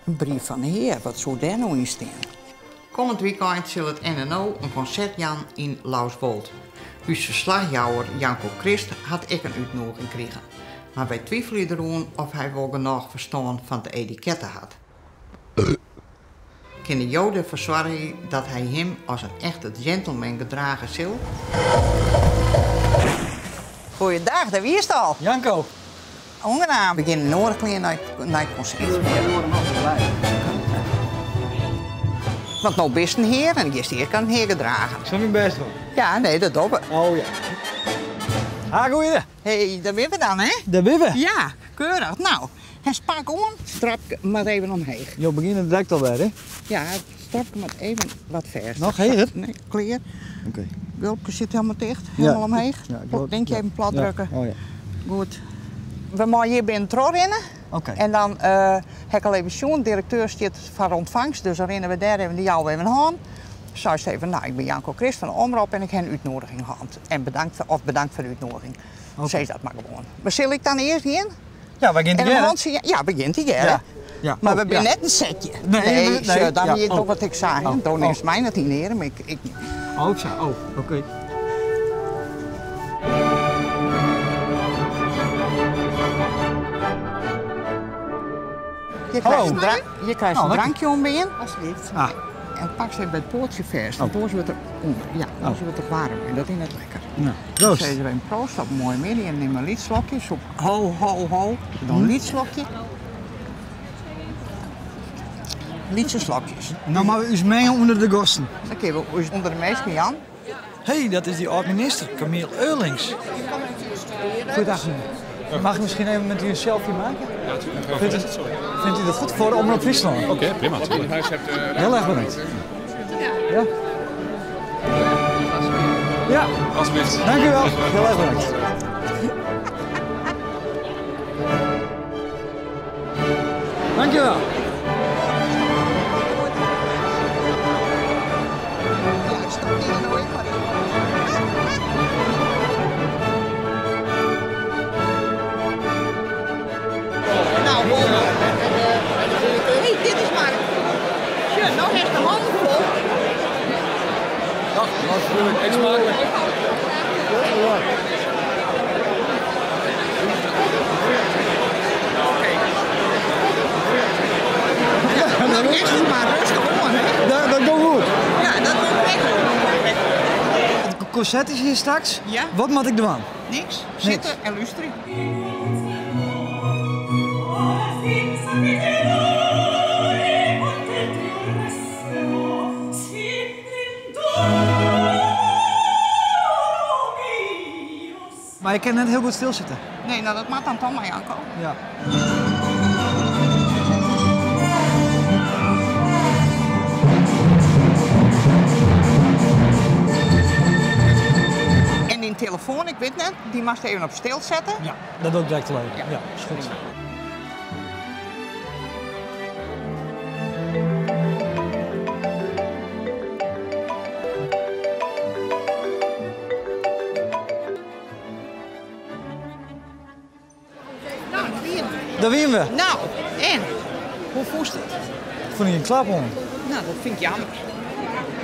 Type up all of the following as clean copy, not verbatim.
In brief fan de hear, wat soe dêr no yn stean? Kommend wykein sil it NNO in konsert jaan yn Lauswolt. Us ferslachjouwer Janko Krist hat ek in útnûging krigen. Mar wy twivelje deroan oft hy wol genôch ferstân fan de etikette hat. Kinne jo derfoar soargje dat hy him as in echte gentleman gedrage sil? Goeiedag, dêr wiest al. Janko. Oangenaam. We gean yn oare klean nei it konsert. Want no bist in hear en giest earst in hear gedragen. Ik sil myn bêst dwaan. Ja, nee, dat dogge we. Oh ja. Ha, goeie. Hé, dêr binne we dan, hè? Dêr binne we. Ja, keurich. No, hast pak oan. Strapke moat even omheech. Jo begjinne direkt alwer, hè? Ja, it strapke moat even wat fêst. Noch heger? Nee, klear. Oké. Gulpke sit helemaal ticht, helemaal omheech. Ja, Denk je even plat drukke. Oh ja. Goed. We meie hjir binnen trochrinne. Oké. En dan ha ik al even sjoen, de direkteur stiet foar ûntfangst, dus dan rinne we dêr even, dy jouwe we even in hân. Seist even, no, ik bin Janko Krist fan de Omrop en ik ha in útnoediging hân. En bedankt, of bedankt foar de útnoeging. Oké. Sis dat mar gewoan. Mar sil ik dan earst gean? Ja, wy gean En tegearre. in hantsje jaan? Ja, we gean tegearre. Ja. Ja. Mar Oh, we binne ja. net in setje. Nee, nee, nee, sjoch, dan ja. wie ik Oh. doch wat ik sei. Oh. Do nimst Oh. my net yn 'e earm. Ik, ik... Oh, sa. Oh, oké. Je Hallo. krijst in, dra je krijst Oh, in lekker. drankje oanbean. Alsjeblieft. Ah. En pak ze even by it poartsje fêst. Oh. Want oars wurdt er ûnder. Ja, oars wurdt er waarm en dat is net lekker. Ja. Dan Proost. sizze we even proost op in moaie middei en nim in lyts slokje. Soep ho, ho, ho. Dan in lyts slokje. Lytse slokjes. No moatte we ús minge ûnder de gasten. Dan kinne we ús ûnder de minsken jaan. Hé, dat is dy âld-minister, Camille Eurlings. Goeiedag meneer. Mag ik misschien even met u een selfie maken? Ja, natuurlijk. Vindt u, vindt u dat goed voor de Omrop Fryslân? Oké, prima. Tuurlijk. Heel erg bedankt. Ja? Ja, Alsjeblieft. dank u wel. Heel erg bedankt. Dank je wel. Ja, ik stop die er nou in, maar Nou, wol. Hey, dit is maar. Sjoch, no hast de hannen fol. Dag, natuurlijk. Eet smakelijk. Nou, eerst maar rustig oan, hè? Dat, dat komt goed. Ja, dat komt echt goed. Het concert is hier straks. Ja. Wat moet ik doen? Niks. Sitte en lústerje. Maar ik kan net heel goed stilzitten. Nee, nou dat moat dan toch mar, Janko. Ja. En dyn telefoan, ik wit net, dy moatst even op stil sette. Ja, dat doch ik direkt al even. Ja. Ja, is goed. Nou, daar wienen we. Daar wienen we. Nou, en? Hoe fûnst it? Fûn ik in klap oan. Nou, dat fyn ik jammer.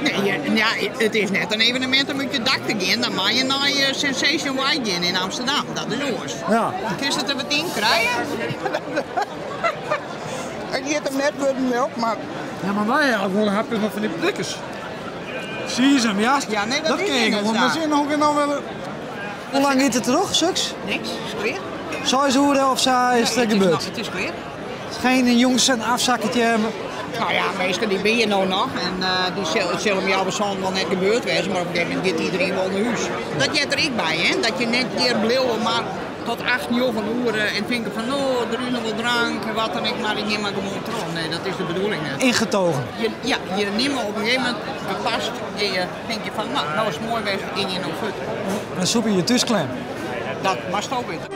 Nee, ja, ja, it is net in evenemint om út je dak te gean. Dan moatte je nei eh, Sensation White gean yn Amsterdam. Dat is oars. Ja. Kinst it der wat yn krije? It giet him net wurden milk, mar... Ja, mar wy hawwe gewoan hapkes mei fan dy prikkers. Sis him, ja. Ja, nee, dat dat is kin ik net gewoan. sa. Maar zin, hoe kin nou wel... Hoe lang giet it troch, soks? Niks, is klear. 6 oere of sa is it Nee, het is gebeurd? nog- it is klear. Het is geen jongens een afzakketje. Nou ja, minsken dy binne hjir no noch en dy sil, it sil om healwei sânen wol net gebeurd wêze, mar op in gegeven momint giet iedereen wol nei hûs. Dat heart der ek by, hè? Dat je net hjir bliuwe mar tot 8, 9 oere en tinke fan no, der is noch wol drank en wat dan ek, mar ik gean mar gewoan troch. Nee, dat is de bedoeling net. Ingetogen. Je, ja, je nimme op in gegeven momint gepast en je tinke fan no, no is it moai west, gean je no fuort. Dan sûpe je je thúsklem. Dat moatsto witte.